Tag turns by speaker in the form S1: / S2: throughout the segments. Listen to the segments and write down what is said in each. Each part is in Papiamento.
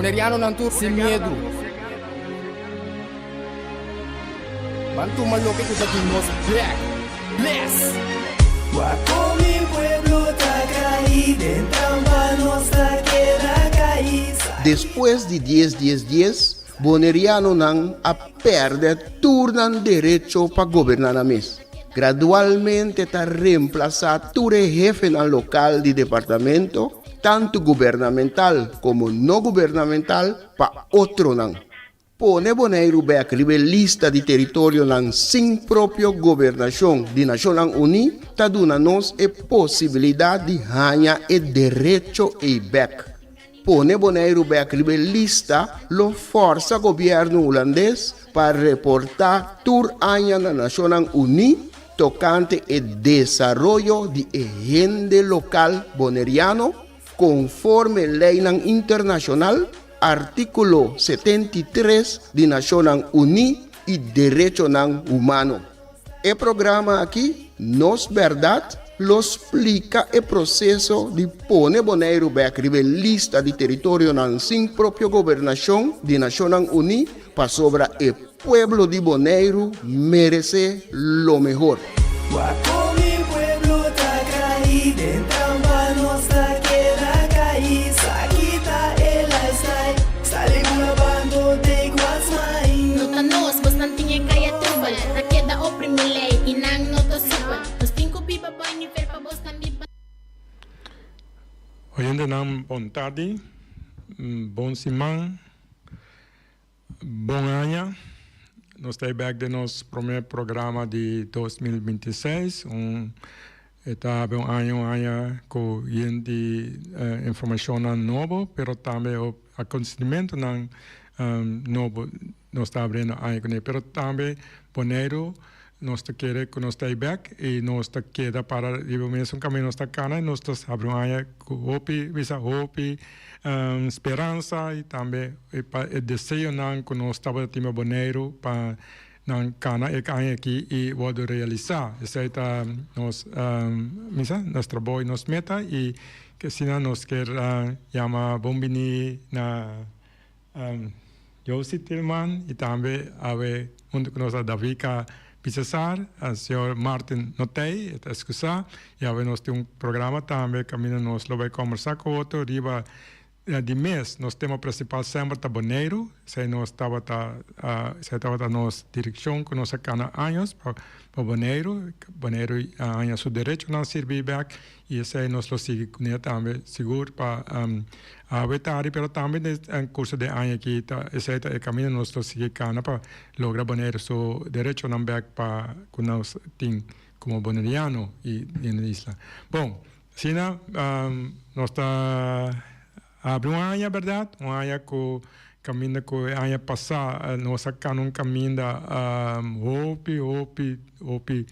S1: Bonerianonan tur sin miedu. Ban tuma loke ku ta di nos bek. Bless!
S2: Wak kon mi pueblo ta kai den trampa nos ta keda kai.
S3: Despues di dies dies dies, Bonerianonan a pèrdè tur nan derecho pa goberná nan mes. Gradualmente ta remplasá tur e hefenan lokal di departamento, tantu gubernamental komo no gubernamental, pa otronan. Pone Boneiru bèk riba e lista di teritorionan sin propio gobernashon di Nashonnan Uní ta duna nos e posibilidat di haña e derecho ei bèk. Pone Boneiru bèk riba e lista lo fòrsa gobièrnu hulandes pa reportá tur aña na Nashonnan Uní tokante e desaroyo di e hende lokal boneriano konforme leinan internashonal, artíkulo 73 di Nashonnan Uní i derechonan humano. E programa aki, Nos Bèrdat, lo splika e proseso di pone Boneiru bèk riba e lista di teritorionan sin propio gobernashon di Nashonnan Uní pasobra e pueblo di Boneiru meresé lo mehor.
S2: Wak kon mi pueblo ta kai den trampa nos ta keda kai sa kita e lifestyle sali bula bando take what's mine.
S4: No ta nos, bosnan tin e kaya trubel. Ta keda oprimi lei i nan no ta supel. Nos tin ku biba boi nivel pa bosnan biba.
S5: Oyentenan bon tardi, bon siman, bon aña. Nos ta bek den nos prome programa di 2026. Un e ta un aña un aña ku yen di informashonnan nobo, pero tambe akontesimentonan nobo nos ta abriendo aña kuné. Pero tambe Boneiru nos ta kere ku nos ta bek i nos ta keda para riba mesun kaminda nos ta kana i nos ta habri un aña ku hopi bisa hopi speransa i tambe pa e deseonan ku nos tabata tin pa Boneiru pa nan kana e aña aki i wòrdu realisá. Esei ta nos misa, nos trabou i nos meta i asina nos kier yama bon bini na Josie Tilman i tambe awe huntu ku nos a Davika Bisesar, señor Martin no t'ei, e ta eskusá, i awe nos tin un programa tambe kaminda nos lo bai kòmbersá ku otro riba di mes. Nos tema prinsipal semper ta Boneiru, esei nos tabata esei tabata nos direkshon ku nos a kana años pa pa Boneiru, Boneiru a haña su derechonan sirbi bèk i esei nos lo sigui kuné tambe sigur pa Awe tardi pero tambe den curso den aña aki ta esey ta e camino nos lo sigui cana pa logra Bonaire su derechonan bek pa cu nos tin como Boneriano y den e isla. Bon, asina nos ta habri un aña berdad, un aña cu caminda cu e aña pasa nos a cana un caminda hopi hopi hopi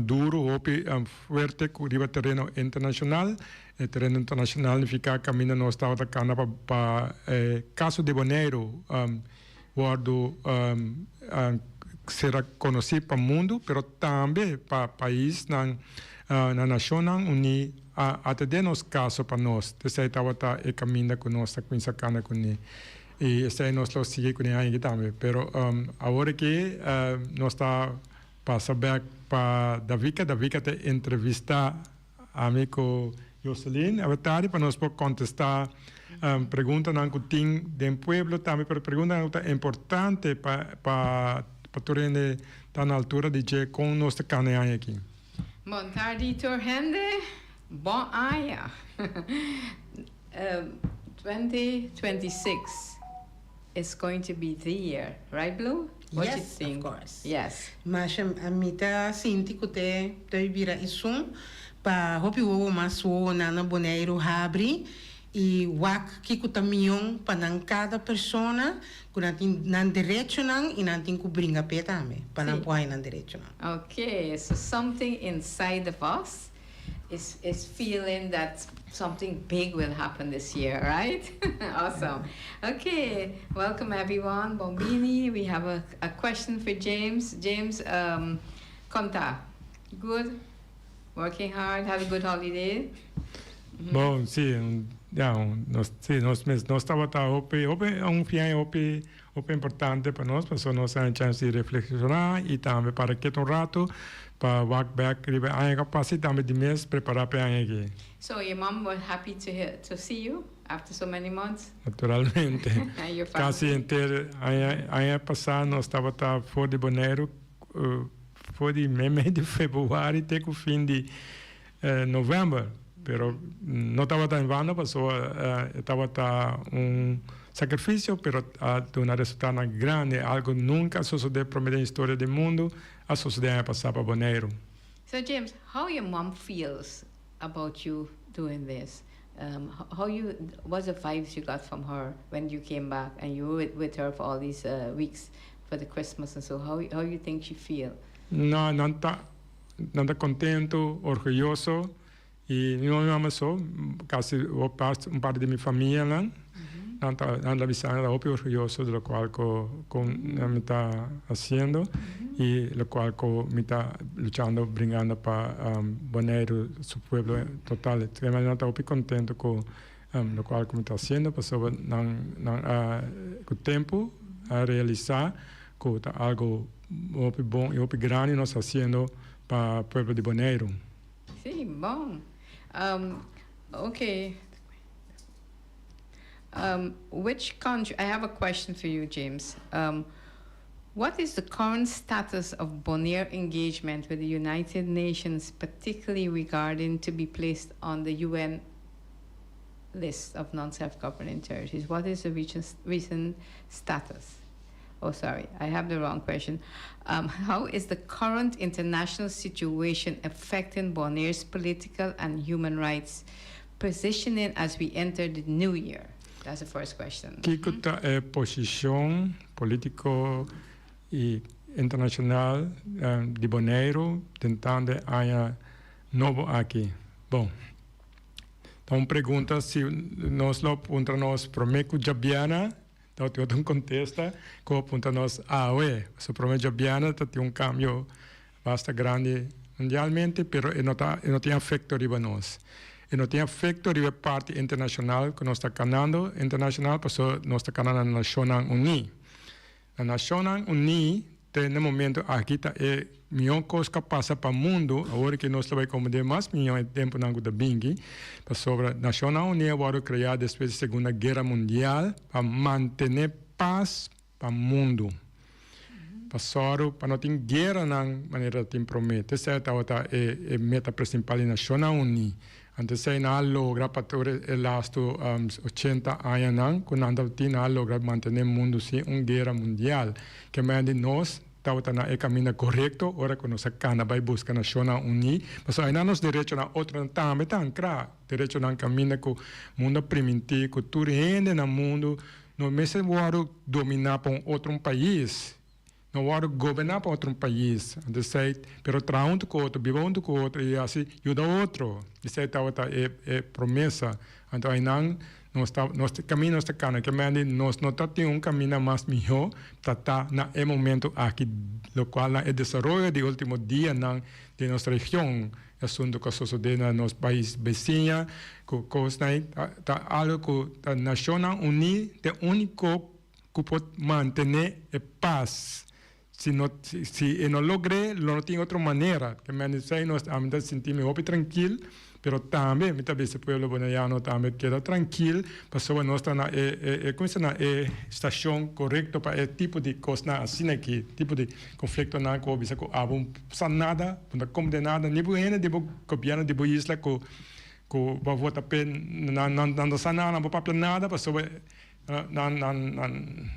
S5: duro, hopi fuerte cu riba tereno internacional. E tereno internacional nifica caminda nos tabata cana pa pa e caso di Boneiru wordo sera conoci pa mundo pero tambe pa paisnan na Nacionnan Uni a atende nos caso pa nos. Esey tabata e caminda cu nos ta cuminsa cana cune y esey nos lo sigui cune aña aki tambe. Pero awor aki nos ta pasa bek pa Davika. Davika ta entrevista Ami ku Joseline awe tardi pa nos por kontestá preguntanan ku tin den pueblo tambe, pero preguntanan ku ta importante pa pa pa tur hende ta na altura di dje kon nos ta kana e aña aki.
S6: Bon tardi tur hende, bon aña! 2026 is going to be the year, right Blue? What you
S7: Yes, of
S6: think?
S7: course.
S6: Yes.
S7: Masha mi ta sinti ku te ta bira esun pa hopi wowo mas wowonan na Boneiru habri i wak kiko ta mion pa nan kada persona ku nan tin nan derechonan i nan tin ku bringa p'e tambe pa nan
S6: Sí.
S7: por haña nan derechonan.
S6: Okay, so something inside of us is is feeling that something big will happen this year, right? Awesome. Okay, welcome everyone. Bombini, we have a, a question for James. James, kon ta? Good? Working hard? Have a good holiday?
S5: Bon, si. Ya, nos, si, nos mes, nos tabata hopi, hopi, un fin aña hopi, hopi importante pa nos, pasobra nos a chance di reflexiona y tambe para keda un rato pa wak bek riba e aña cu a pasa y tambe di mes prepara pa e aña aki.
S6: So your mom was happy to hear, to see you after so many months?
S5: Naturalmente.
S6: And your family?
S5: Casi henter aña, aña pasa nos tabata for di Boneiru, for di mei di februari te cu fin di November, pero no tabata en vano pasobra e tabata un sacrificio pero a duna resultadonan grandi, algo nunca a sosode prome den historia di mundo a sosode aña pasa pa Boneiru.
S6: So James, how your mom feels about you doing this? How you, what's the vibes you got from her when you came back and you were with her for all these weeks for the Christmas and so, how you think she feel?
S5: No, nan ta Nan ta contento, orguyoso y no mi mama so, casi un parti di mi famianan nan ta nan ta bisa nan ta hopi orguyoso di locual cu cu mi ta haciendo y locual cu mi ta luchando bringando pa Boneiru su pueblo total. Nan ta hopi contento cu locual cu mi ta haciendo pasobra nan nan a cu tempo a realisa Ku ta algo hopi bon i hopi grandi nos ta hasiendo pa pueblo di Boneiru.
S6: Sí, bon. Ok. Which country, I have a question for you, James. What is the current status of Bonaire engagement with the United Nations, particularly regarding to be placed on the UN list of non-self-governing territories? What is the recent status? Oh, sorry, I have the wrong question. How is the current international situation affecting Bonaire's political and human rights positioning as we enter the new year? That's the first question.
S5: Kiko ta e posishon polítiko i internashonal di Boneiru tentando e aña nobo aki? Bon, ta un pregunta si nos lo puntra nos promé ku djabièrnè. Ta tin otro contesta cu a punta nos awe. Su prome djabiana ta tin un cambio basta grandi mundialmente, pero e no ta e no tin afecto riba nos. E no tin afecto riba e parti internacional cu nos ta canando internacional pasobra nos ta cana na Nacionnan Uní. Na Nacionnan Uní te na momento aki ta e mihó kos ku a pasa pa mundu, awor ke nos ta bai komprendé mas mihó e tempunan ku ta binki, pasobra Nashonnan Uní a wòrdu kreá despues di Segunda Guera Mundial pa mantené pas pa mundu, pa sòru pa no tin gueranan manera ta tin promé. Te esei tabata e meta prinsipal di Nashonnan Uní. Anto esei nan a logra pa tur e lastu 80 añanan ku nan tabatin, nan a logra mantené mundu sin un guera mundial. Ke manera di nos tabata na e kaminda korekto ora ku nos a kana bai buska Nashonnan Uní, pasobra einan nos derechonan otronan tambe ta ankrá, derechonan kaminda ku mundu a primintí ku tur hende na mundu no mester wòrdu dominá pa un otro un pais. No wòrdu goberná pa otro un pais. Anto esei, pero traha huntu ku otro, biba huntu ku otro i hasi yuda otro. Esei tabata e e promesa. Anto einan nos ta nos kaminda nos ta kana. Ke mende nos no ta tin un kaminda mas mihó ta ta na e momento aki lokual na e desaroyo di ultimo dianan den nos region. E asuntu ku a sosodé na nos pais besiña ku kosnan ei ta algu ku ta Nashonnan Uní ta e úniko ku por mantené e pas. Si no, si e no logr'é, lo no tin otro manera. Ke men esei nos, ami ta sinti mi hopi trankil, pero tambe mi ta bisa e pueblo bonaiano tambe keda trankil, pasobra nos ta na e, e, e, kuminsa na e stashon korekto pa e tipo di kosnan asina aki, tipo di konfliktonan ku bo bisa ku abo no sa nada, bo no ta komprende nada, ni bo hende di bo gobièrnu di bo isla ku, ku bo a vota p'e, nan, nan, nan no sa nada, nan por papia nada, pasobra Nan nan nan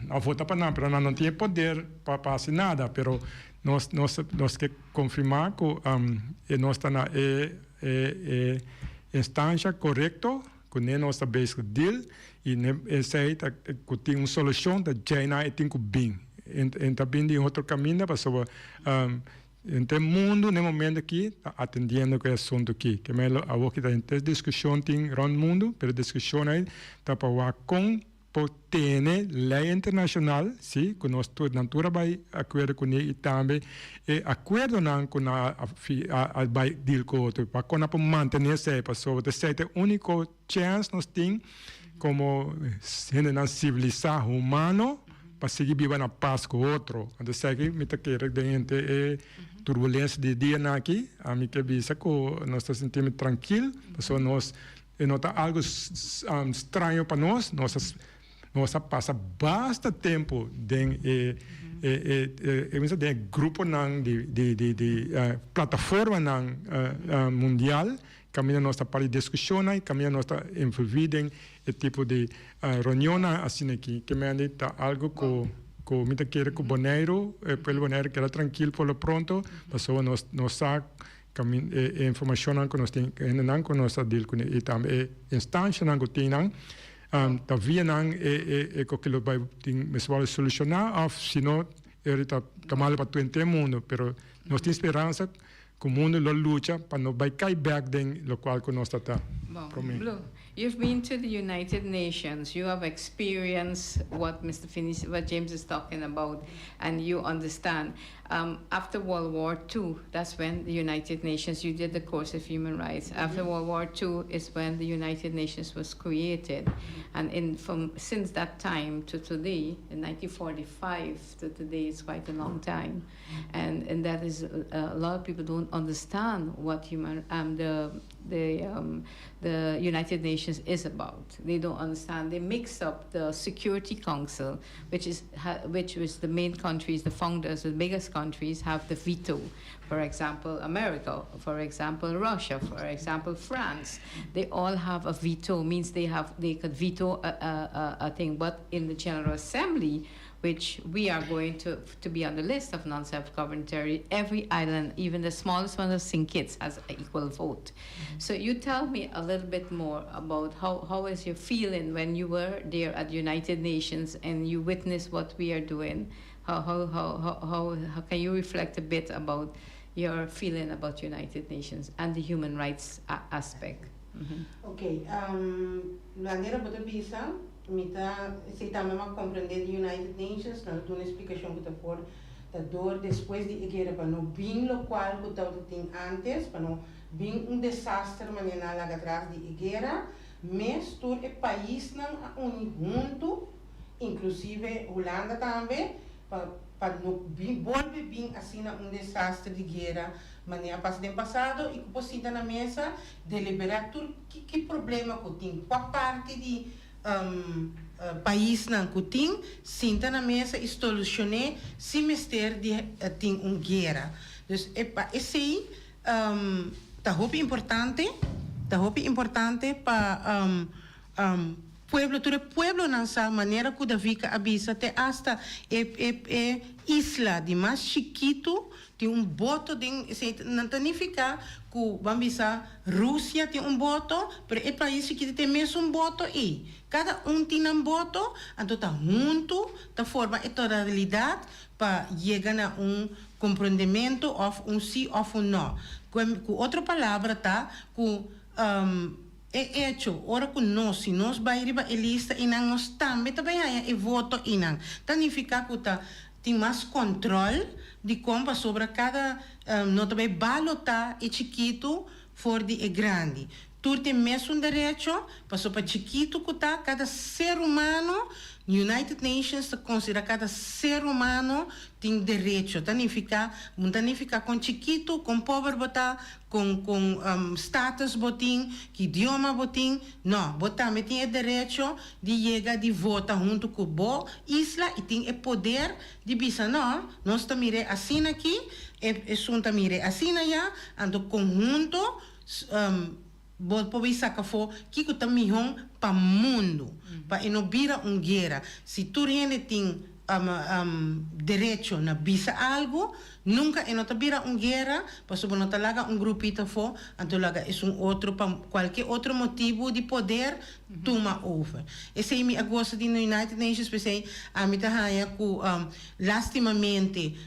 S5: a vota pa nan pero nan no tin e poder pa pa hasi nada pero nos nos nos ke konfirmá ku e nos ta na e e e instansha korekto ku ne nos ta bezig deal i ne esei ta ku tin un solushon ta djei nan e tin ku bin e ta bin di otro kaminda pasobra Henter mundu n'e momento aki ta atendiendo ku e asuntu aki. Ke mei lo awor ki ta henter diskushon tin rònt mundu, pero e diskushon ei ta pa wak kon por tene lei internashonal, si, ku nos tur nan tur a bai akuerdo kuné i tambe e akuerdonan ku nan a a bai deal ku otro pa kon nan por mantené esei pasobra ta esei ta e úniko chèns nos tin komo hendenan sivilisá humano pa sigui biba na pas ku otro. Anto esaki mi ta kere den henter e turbulensia di e dianan aki ami ke bisa ku nos ta sinti mi trankil pasobra nos E no ta algo straño pa nos, nos a nos a pasa basta tempu den e e e e den e gruponan di di di di plataformanan mundial kaminda nos ta parti diskushonnan i kaminda nos ta envolví den e tipo di reunionnan asina aki. Ke mende ta algo ku ku mi ta kere ku Boneiru, e pueblo Boneiru keda trankil por lo pronto pasobra nos nos sa Kamin e e informashonnan ku nos tin, e hendenan ku nos ta deal kuné i tambe e instanshanan ku tin nan, ta via nan e e e koke lo bai tin mester wòrdu solushoná òf si no e ta ta malu pa tur henter mundu. Pero nos tin speransa ku mundu lo lucha pa no bai kai bèk den lokual ku nos ta ta promé.
S6: Bon, Blue, you've been to the United Nations, you have experienced what Mister Finis, what James is talking about and you understand. Um, after World War II, that's when the United Nations, you did the course of human rights. After mm -hmm. World War II is when the United Nations was created. Mm -hmm. And in, from since that time to today, in 1945 to today, it's quite a long time. Mm -hmm. And, and that is, uh, a lot of people don't understand what human, um, the, the, um, the United Nations is about. They don't understand. They mix up the Security Council, which is which was the main countries, the founders, the biggest countries have the veto. For example, America, for example, Russia, for example, France. They all have a veto, means they have they could veto a, a, a, a thing. But in the General Assembly, which we are going to, to be on the list of non-self-governing territory, every island, even the smallest one of St. Kitts, has an equal vote. Mm-hmm. So you tell me a little bit more about how, how is your feeling when you were there at the United Nations and you witnessed what we are doing. How, how, how, how, how, how can you reflect a bit about your feeling about United Nations and the human rights aspect? Mm -hmm.
S7: Okay, um, manera bo ta bisa, mi ta, esei tambe m'a comprende di United Nations, nan a duna explicacion cu ta por ta door despues di e guera pa no bin locual cu tabata tin antes, pa no bin un desaster manera nan a laga atras di e guera, mes tur e paisnan a uni hunto, inclusive Hulanda tambe, pa pa no bin bolbe bin asina un desaster di guera manera a pasa den pasado y cu por sinta na mesa delibera tur ki ki problema cu tin, cua parti di paisnan cu tin sinta na mesa y solucione sin mester di tin un guera. Dus e pa esey ta hopi importante, ta hopi importante pa pueblo, tur e pueblonan sa manera cu Davika a bisa te hasta e e e isla di mas chikitu tin un boto den esey nan ta nifica cu ban bisa Rusia tin un boto pero e pais chikitu tin e mesun boto ey cada un tin nan boto anto ta hunto ta forma e totalidad pa yega na un comprendemento of un si of un no cu otro palabra ta cu E echo, ora ku nos, si nos bai riba e lista einan, nos tambe ta bai haña e voto einan. Ta nifiká ku ta tin mas kòntròl dikon pasobra kada no ta bai balotá e chikitu for di e grandi. Tur tin mesun derecho, pasobra pa chikitu ku ta, kada ser humano, United Nations ta konsiderá kada ser humano tin derecho. Ta nifiká, bo ta nifiká kon chikitu, kon pober bo ta, Con con status bo tin, ki idioma bo tin, no, bo tambe tin e derecho di yega di vota hunto cu bo isla y tin e poder di bisa no, nos ta mir'e asina aki, e esun ta mir'e asina ya, anto conhunto bo por bay saca afo kico ta mihon pa mundo, pa e no bira un guera. Si tur hende tin. Derecho na bisa algu, nunka e no ta bira un guera, pasobra no ta laga un grupito afó, anto laga esun otro pa kualke otro motibu di poder tuma over. Esei mi a gosa di United Nations, p'esei ami ta haña ku lastimamente.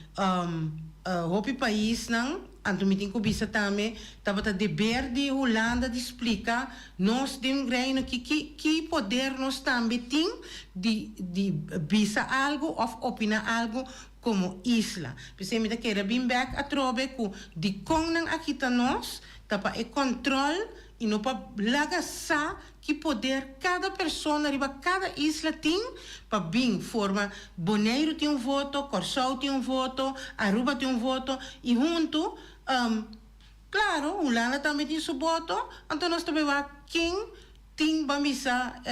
S7: Hopi paisnan, anto mi tin ku bisa tambe, tabata deber di Hulanda di splika nos den Reino ki ki ki poder nos tambe tin di di bisa algu òf opiná algu komo isla. P'esei mi ta kere bin bèk atrobe ku dikon nan a kita nos ta pa e kòntròl i no pa laga sa ki poder kada persona riba kada isla tin pa bin forma. Boneiru tin un voto, Kòrsou tin un voto, Aruba tin un voto i huntu, klaro, Hulanda tambe tin su boto, anto nos ta bai wak ken tin ban bisa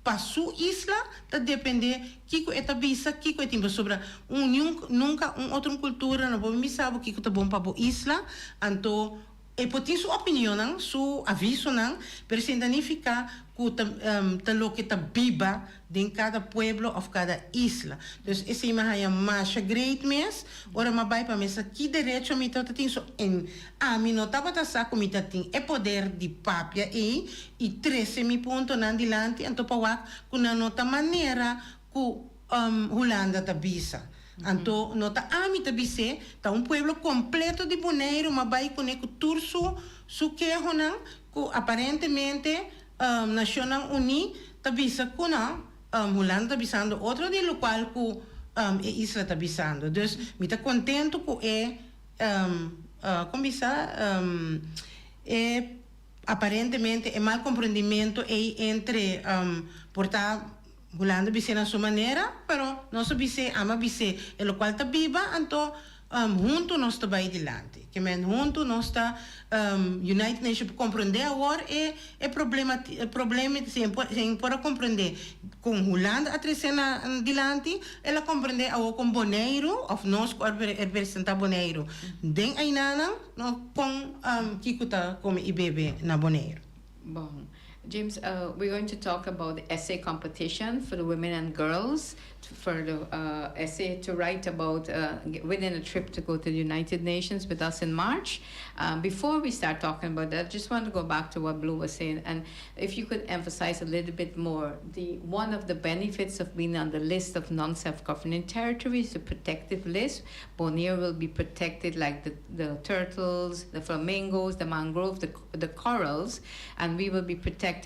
S7: pa su isla ta depende kiko e ta bisa, kiko e tin pasobra un niun nunka un otro kultura no por bin bisa bo kiko ta bon pa bo isla, anto E por tin su opinionnan, su avisonan, pero esei ta nifiká ku ta ta loke ta biba den kada pueblo òf kada isla. Dus esei mi a haña masha great mes ora mi a bai pa mesa ki derecho mi tabata tin. So en ami no tabata sa ku mi ta tin e poder di papia ei i trese mi puntonan dilanti anto pa wak ku nan no ta manera ku Hulanda ta bisa. Anto no ta ami ta bis'é, ta un pueblo kompleto di Boneiru m'a bai kuné ku tur su su kehonan ku aparentemente Nashonnan Uní ta bisa ku no, Hulanda ta bisando otro di lokual ku e isla ta bisando. Dus mi ta kontentu ku e kon bisa e aparentemente e mal komprendimentu ei entre por ta Hulanda bis'é na su manera, pero nos a bis'é, ami a bis'é, e lokual ta biba, anto huntu nos ta bai dilanti. Ke men huntu nos ta United Nation por komprondé awor e e problema e problema si e por si e por a komprondé kon Hulanda a tresé na dilanti, el a komprondé awor kon Boneiru òf nos ku a representá Boneiru den einanan no kon kiko ta kome i bebe na Boneiru.
S6: Bon. James, we're going to talk about the essay competition for the women and girls for the essay to write about winning a trip to go to the United Nations with us in March. Before we start talking about that, I just want to go back to what Blue was saying and if you could emphasize a little bit more the one of the benefits of being on the list of non-self-governing territories, the protective list. Bonaire will be protected like the, the turtles, the flamingos, the mangrove, the, the corals, and we will be protected.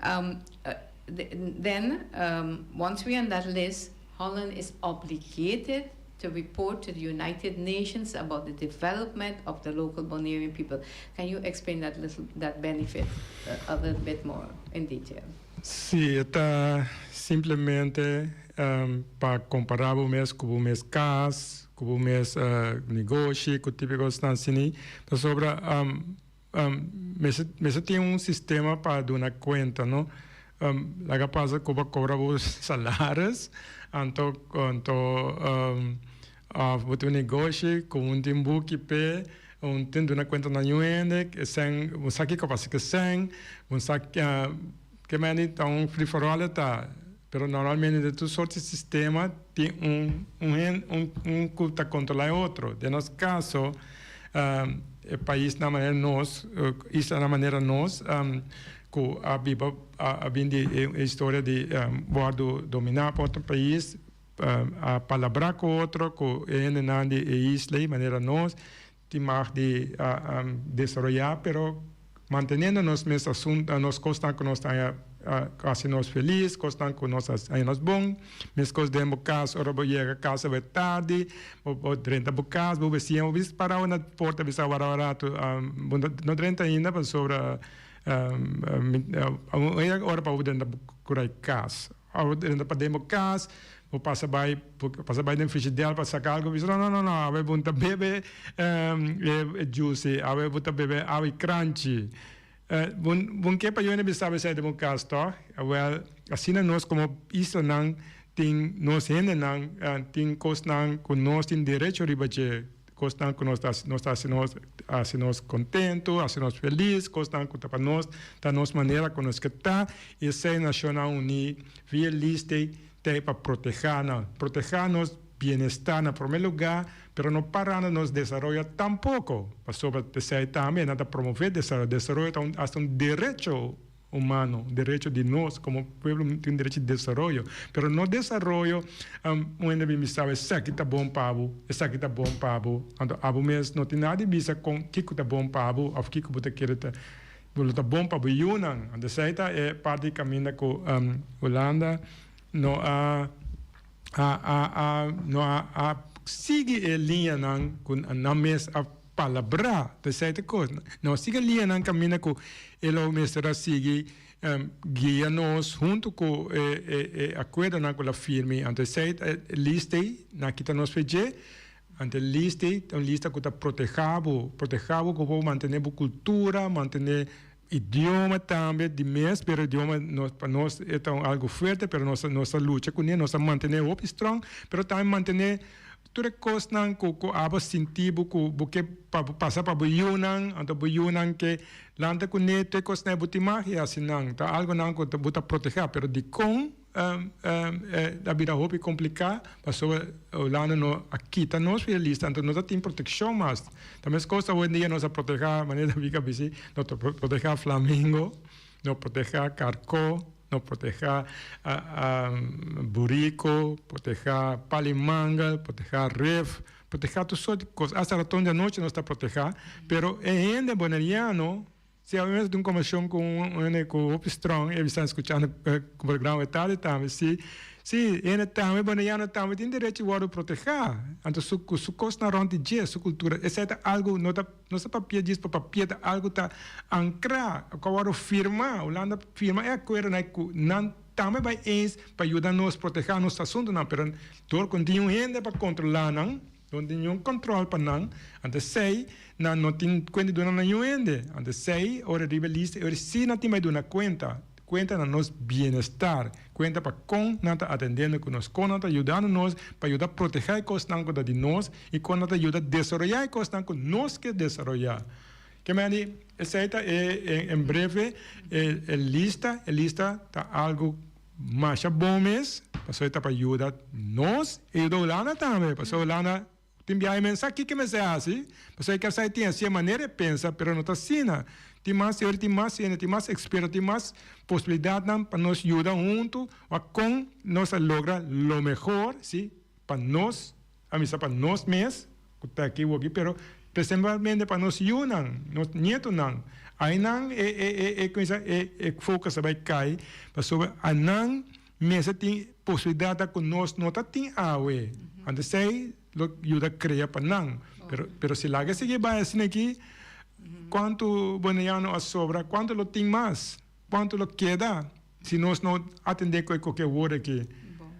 S6: Um, uh, then, um, once we're on that list, Holland is obligated to report to the United Nations about the development of the local Bonairean people. Can you explain that little that benefit a little bit more in detail?
S5: Si, ta simplemente pa kompará bo mes ku bo mes kas, ku bo mes negoshi, ku tipo kosnan asina, pasobra mester mester tin un sistema pa duna kuenta no. Laga pasa ku bo a kobra bo salaris anto anto òf bo tin un negoshi ku un tin buki p'e un tin duna kuenta na niun hende esei bo sa kiko pasa ku esei bo sa ke manera ta un free for all e ta pero normalmente den tur sorti sistema tin un un hende un un ku ta kontrola e otro den nos kaso e paisnan manera nos islanan manera nos ku a biba a bin di e historia di wòrdu dominá pa otro pais a palabrá ku otro ku e hendenan di e isla ei manera nos tin mag di desaroyá pero manteniendo nos mes asuntu nos kosnan ku nos ta haña hasi nos felis kosnan ku nos haña nos bon meskos den bo kas ora bo yega kas awe tardi bo bo drenta bo kas bo bisiña bo bisa parau na porta bisa wara un ratu bo no drenta ainda pasobra ora pa bo drenta bo kurai kas Ora bo drenta pa den bo kas, bo pasa bai, bo pasa bai den frigidèr pa saka algu, bo bisa, no, no, no, no, awe bo no ta bebe e juice, awe bo ta bebe awa i kranchi. Bo bo no ke pa yoene bisa esei den bo kas, tòg? Awèl, asina nos komo islanan tin nos hendenan tin kosnan ku nos tin derecho riba dje. Kosnan ku nos ta nos ta hasi nos hasi nos kontentu, hasi nos felis, kosnan ku ta pa nos, ta nos manera ku nos ke ta, i esei Nashonnan Uní via lista ei ta ei pa protehá nan, protehá nos bienestar na promé lugá, pero no parando nos desaroyo tampoko, pasobra esei tambe nan ta promové desaroyo, desaroyo ta un hasta un derecho. humano, derecho di nos komo pueblo tin derecho di desaroyo, pero no desaroyo un hende bin bisa bo esaki ta bon pa bo, esaki ta bon pa bo, anto abo mes no tin nada di bisa kon kiko ta bon pa bo òf kiko bo ta kere ta lo ta bon pa bo yunan. Anto esei ta e parti di kaminda ku Hulanda no a a a a no a a sigui e liñanan ku nan mes a palabrá. P'esei ta kos. No sigui e liñanan kaminda ku e lo mester a sigui guia nos huntu ku e e e akuerdonan ku el a firmi. Anto esei ta e lista ei, nan kita nos fe dje. Anto e lista ei ta un lista ku ta protehá bo, protehá bo ku bo mantené bo kultura, mantené idioma tambe di mes, pero idioma nos pa nos e ta un algu fuerte, pero nos nos a lucha kuné, nos a mantené hopi strong, pero tambe mantené tur e kosnan ku ku abo sinti bo ku bo ke pa bo pasa pa bo yunan, anto bo yunan ke lanta kuné tur e kosnan bo tin mag i hasi nan, ta algunan ku bo ta protehá, pero dikon a bira hopi kompliká pasobra Hulanda no a kita nos for e lista, anto no ta tin protekshon mas. Ta meskos awendia nos a protehá, manera David a bisa, nos ta protehá flamingo, nos protehá karkó, nos protehá buriko, protehá pal'i mangel, protehá ref, protehá tur sort di kos, asta raton di anochi nos ta protehá, pero e hende boneriano Si awe mes tin un kombershon ku un hende ku hopi strong, e bisa skuchando e programa e tardi tambe, si, si, hende tambe boneriano tambe tin derecho di wòrdu protehá, anto su ku su kosnan rònt di dje, su kultura, esei ta algu no ta no sa papia djis pa papia, ta algu ta ankrá, ku a wòrdu firmá, Hulanda firma e akuerdonan ku nan tambe bai eens pa yuda nos protehá nos asuntunan, pero dor ku no tin un hende pa kontrolá nan. No tin niun control pa nan, anto esey nan no tin cuenta di duna na niun hende. Anto esey ora riba e lista e ora si nan tin bay duna cuenta, cuenta na nos bienestar, cuenta pa con nan ta atendendo cu nos, con nan ta yudando nos pa yuda proteha e cosnan cu ta di nos y con nan ta yuda desaroya e cosnan cu nos ke desaroya. Ke mende esey ta e en breve e lista, e lista ta algo. Masha bon mes, pasobra e ta pa yuda nos i yuda Hulanda tambe, pasobra Hulanda tin biaha men sa kiko mester hasi, pasobra e ker sa e tin asi e manera e pensa, pero no ta asina. Tin mas teoria, tin mas hende, tin mas eksperto, tin mas posibilidatnan pa nos yuda huntu wak kon nos a logra lo mehor, si, pa nos, a misa pa nos mes ku ta aki woki, pero presenbalmente pa nos yunan, nos nietonan. Ainan e e e e kuminsa e e focus a bai kai pasobra anan mester tin posibilidatnan ku nos no ta tin awe. Anto esei lo yuda krea pa nan. Pero pero si laga sigui bai asina aki, kuantu boneiano a sobra, kuantu lo tin mas, kuantu lo keda? Si nos no atendé ku e koke word aki,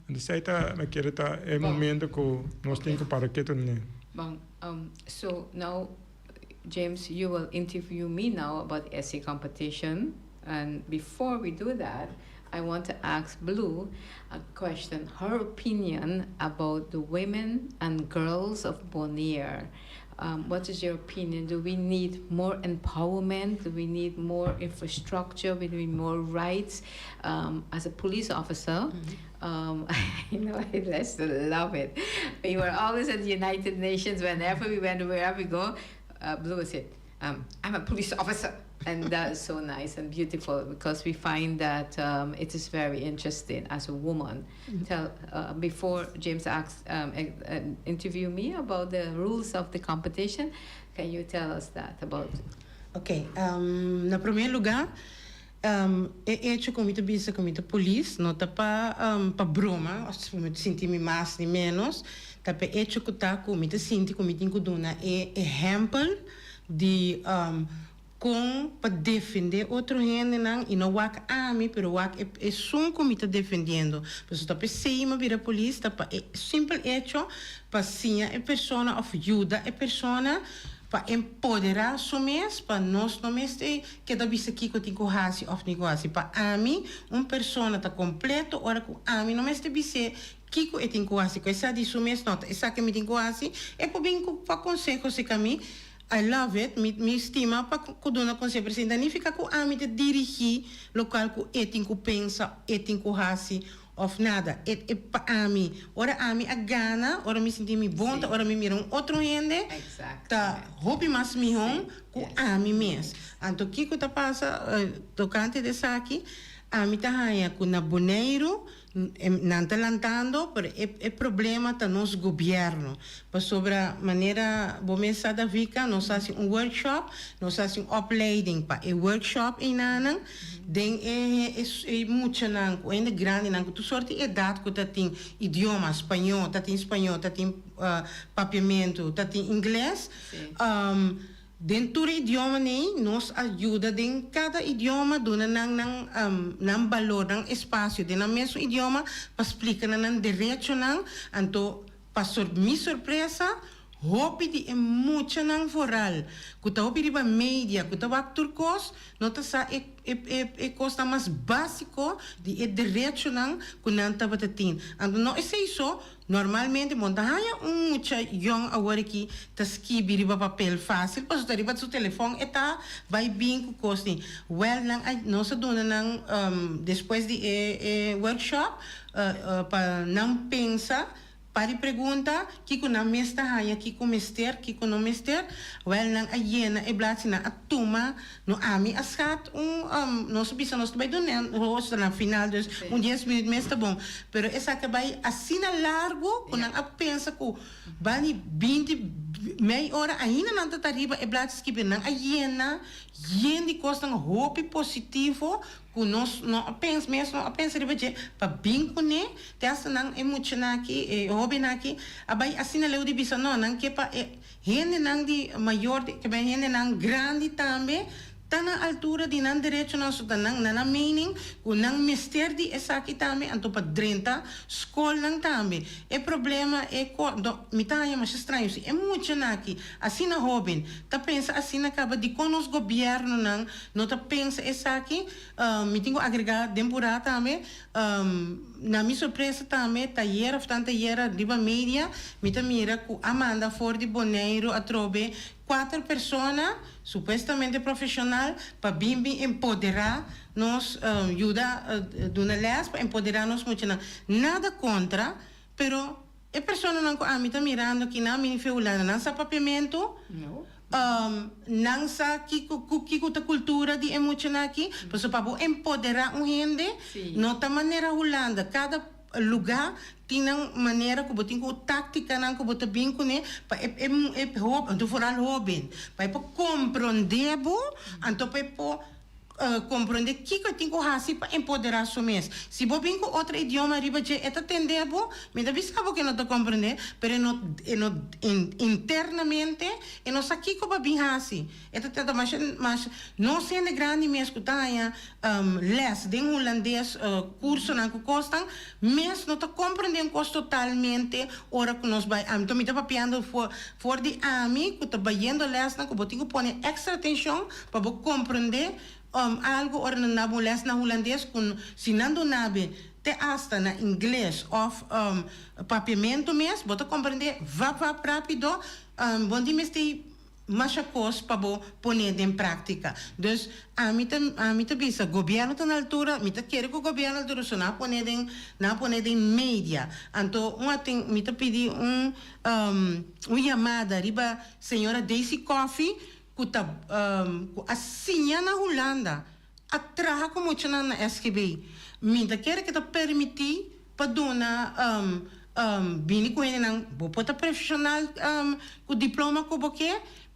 S5: entonces ei ta, mi kere ta e momento ku nos tin ku para ketu ne.
S6: Bon, so now James you will interview me now about essay competition and before we do that I want to ask Blue a question, her opinion about the women and girls of Bonaire. What is your opinion? Do we need more empowerment? Do we need more infrastructure? We need more rights? As a police officer, you know, I just love it. We were always at the United Nations whenever we went, wherever we go, Blue would say, I'm a police officer. And that is so nice and beautiful because we find that it is very interesting as a woman. Tell, before James asks, interview me about the rules of the competition, can you tell us that about?
S7: Ok, na promé lugá, e echo ku mi ta bisa ku mi ta polis no ta pa pa broma òf pa mi ta sinti mi mas ni ménos, ta pa e echo ku ta ku mi ta sinti ku mi tin ku duna e ehèmpel di Kon pa defendé otro hendenan i no wak ami pero wak e esun ku mi ta defendiendo. Pasobra ta p'esei mi a bira polis ta pa e simpel echo pa siña e persona òf yuda e persona pa empoderá su mes pa nos no mester keda bisa kiko tin ku hasi òf ni ku hasi. Pa ami un persona ta kompleto ora ku ami no mester bis'é kiko e tin ku hasi ku e sa di su mes no ta esaki mi tin ku hasi e por bin ku pa konseho serka mi. I love it, mi mi stima pa ku duna konseho pero sin ta nifica ku ami ta dirigi lokual ku e tin ku pensa, e tin ku hasi. òf nada. E e pa ami, ora ami a gana, ora mi sinti mi bon ta ora mi mira un otro hende ta hopi mas mihó ku ami mes. Anto kiko ta pasa tokante di esaki? Ami ta haña ku na Boneiru nan ta lantando, pero e e problema ta nos gobièrnu. Pasobra manera bo mes sa Davika, nos a hasi un workshop, nos a hasi un opleiding pa e workshop einanan den e e muchanan ku hende grandinan ku tur sorti edat ku ta tin idioma, spañó, ta tin spañó, ta tin papiamentu, ta tin ingles. Den tur idioma nei nos a yuda den kada idioma duna nan nan nan balor, nan espasio den nan mesun idioma pa splika nan nan derechonan. Anto pa mi sorpresa hopi di e muchanan vooral ku ta hopi riba media ku ta wak tur kos no ta sa e e e kosnan mas básiko di e derechonan ku nan tabata tin. Anto no esei so. Normalmente bo no ta haña un mucha yòn awor aki ta skibi riba papel fásil pasobra ta riba su telefòn e ta bai bin ku kos ni. Wèl nan a nos a duna nan despues di e e workshop pa nan pensa par di pregunta kiko nan mes ta haña kiko mester kiko no mester. Wèl nan a yena e bladsi nan a tuma No ami a schat un nos a bisa nos ta bay duna nos ta na final dus un dies minuut mes ta bon pero esaki a bay asina largo cu nan a pensa cu bani binti mei ora ainda nan ta ta riba e blachi skibi nan a yena yen di cosnan hopi positivo cu nos no a pensa mes no a pensa riba dje pa bin cune te hasta nan e muchanan aki e hobennan aki a bay asina leu di bisa no nan ke pa e Hendenan di mayor di kebé hendenan grandi tambe ta na altura di nan derechonan so ta nan na nan mening ku nan mester di esaki tambe anto pa drenta skolnan tambe. E problema e ko do mi ta haña masha straño si e muchanan aki asina hoben ta pensa asina kaba dikon nos gobièrnunan no ta pensa esaki mi tin ku agrega den purá tambe Na mi sorpresa tambe tayer of tan tayera riba media mi ta mira cu a manda for di Boneiru atrobe cuater persona supuestamente profesional pa bin bin empodera nos yuda duna les pa empodera nos muchanan. Nada contra pero E personanan ku ami ta mirando aki nan mini fe Hulanda, nan sa papiamentu? Nan sa kiko ku kiko ta kultura di e muchanan aki? Pasobra pa bo empoderá un hende no ta manera Hulanda. Kada lugá tin nan manera ku bo tin ku táktikanan ku bo ta bin kuné pa e e e hoben, anto foral hoben, pa e por komprondé bo, anto pa e por. Komprondé kiko e tin ku hasi pa empoderá su mes. Si bo bin ku otro idioma riba dje, e ta tendé bo. Mi ta bisa bo ku e no ta komprondé, pero e no, e no, internamente e no sa kiko pa bin hasi. E ta trata masha, masha, nos hende grandi mes ku ta haña lès den hulandes, kursonan ku kosnan, mes no ta komprondé un kos totalmente ora ku nos bai. Anto mi ta papiando for, for di ami ku ta bayendo lèsnan ku bo tin ku pone èkstra atenshon Pa bo comprende algo ora nan daba un les na hulandes cu si nan dunabe te hasta na ingles of papiamento mes bo ta comprende vap vap rapido bo no tin mester masha cos pa bo pone den practica. Dus ami ta ami ta bisa gobierno ta na altura mi ta kere cu gobierno altura so nan a pone den nan a pone den media anto un aten mi ta pidi un un yamada riba señora Daisy Coffie ku ta ku a siña na Hulanda a traha ku muchanan na SGB. Mi ta kere ke ta permití pa duna bini ku hendenan bo por ta profeshonal ku diploma ku bo ke,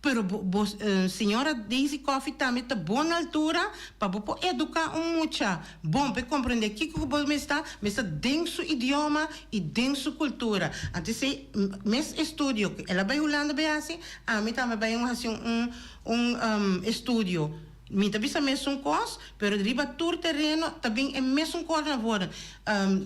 S7: pero bo bo señora Daisy Coffie tambe ta bon na altura pa bo por eduká un mucha bon pa e komprendé kiko ku bo mester mester den su idioma i den su kultura. Anto esei mes estudio ku el a bai Hulanda bai hasi Ami tambe bai un hasi un un estudio. Mi ta bisa mesun kos, pero riba tur tereno ta bin e mesun kos na voren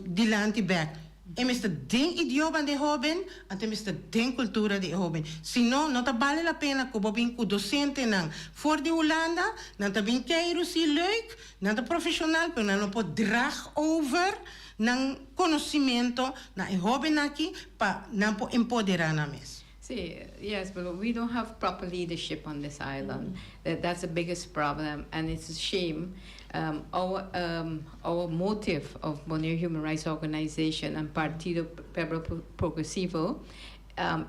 S7: dilanti bek. E mester den idioma di e hoben, anto e mester den kultura di e hoben. Si no, no ta bale la pena ku bo bin ku dosentenan for di Hulanda, nan ta bin keiru si leuk, nan ta profeshonal, pero nan no por drag over nan konosimento na e hobennan aki pa nan por empoderá nan mes.
S6: Si, yes, but we don't have proper leadership on this island. That's the biggest problem, and it's a shame. Our motive of Bonaire Human Rights Organization and Partido Pueblo Progresivo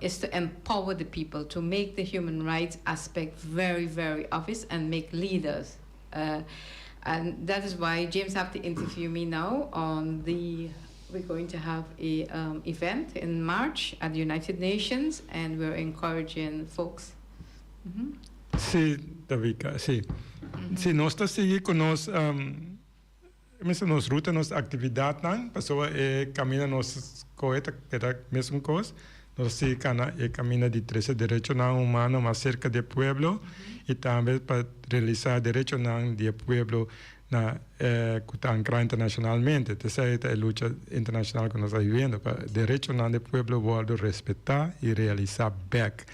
S6: is to empower the people, to make the human rights aspect very, very obvious and make leaders. And that is why James have to interview me now on the we're going to have a event in March at the United Nations and we're encouraging folks.
S5: Si, Davika, si. Si, nos ta sigui ku nos mester nos ruta, nos aktividatnan, pasobra e kaminda nos kohe ta keda mesun kos. Nos ta sigui kana e kaminda di trese derechonan humano mas serka di e pueblo i tambe pa realisá derechonan di e pueblo na ku ta ankrá internashonalmente. T'esei ta e lucha internashonal ku nos ta viviendo, pa derechonan di e pueblo wòrdu respetá i realisá bèk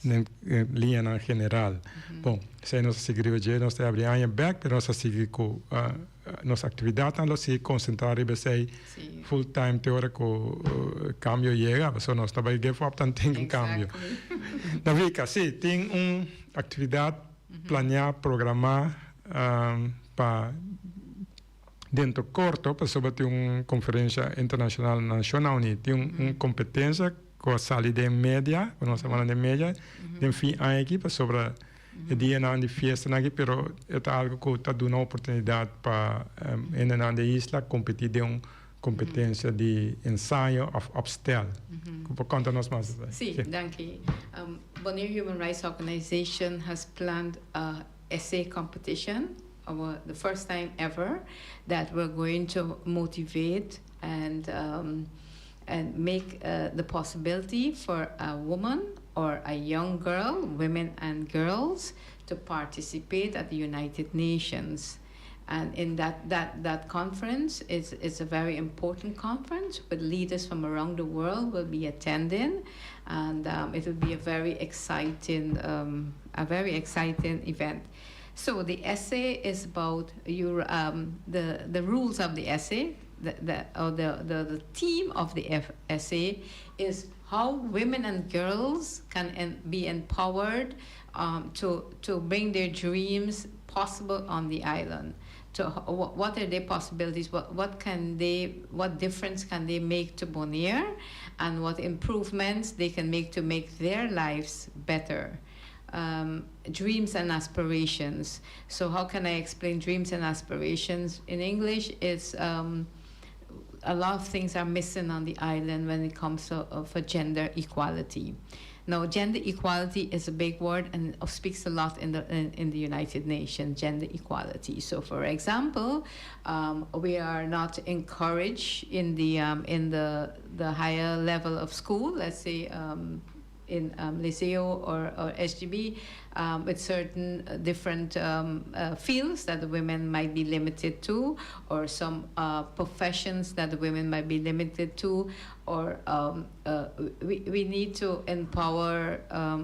S5: den liñanan general. Bon, esei nos ta sigui riba dje, nos ta habri aña bèk, pero nos ta sigui ku nos aktividatnan lo sigui konsentrá riba esei full time te ora ku kambio yega, pasobra nos ta bai give up tan tin un kambio. Davika, si, tin un aktividat planeá, programá pa dentro korto, pasobra tin un konferensha internashonal na Nashonnan Uní, tin un kompetensia ku a sali den media, ku nos a manda den media den fin aña aki, pasobra e dianan di fiestanan aki, pero e ta algu ku ta duna oportunidat pa hendenan di e isla kompetí den un kompetensia di ensayo òf opstel. Ku por konta nos mas esei?
S6: Sí, danki. Bonaire Human Rights Organization has planned a essay competition, our the first time ever that we're going to motivate and and make the possibility for a woman or a young girl, women and girls, to participate at the United Nations. And in that, that, that conference is, is a very important conference with leaders from around the world will be attending. And it will be a very exciting, a very exciting event. So the essay is about your, the, the rules of the essay, the, or the, the, the theme of the F essay is how women and girls can en be empowered to, to bring their dreams possible on the island. To, what are their possibilities? What, what can they, what difference can they make to Bonaire? And what improvements they can make to make their lives better? Dreams and aspirations. So how can I explain dreams and aspirations in English? It's a lot of things are missing on the island when it comes to for gender equality. Now, gender equality is a big word and speaks a lot in the in, in the United Nations, gender equality. So, for example, we are not encouraged in the in the the higher level of school, let's say in Liceo or, or SGB, with certain different fields that the women might be limited to, or some professions that the women might be limited to, or we, we need to empower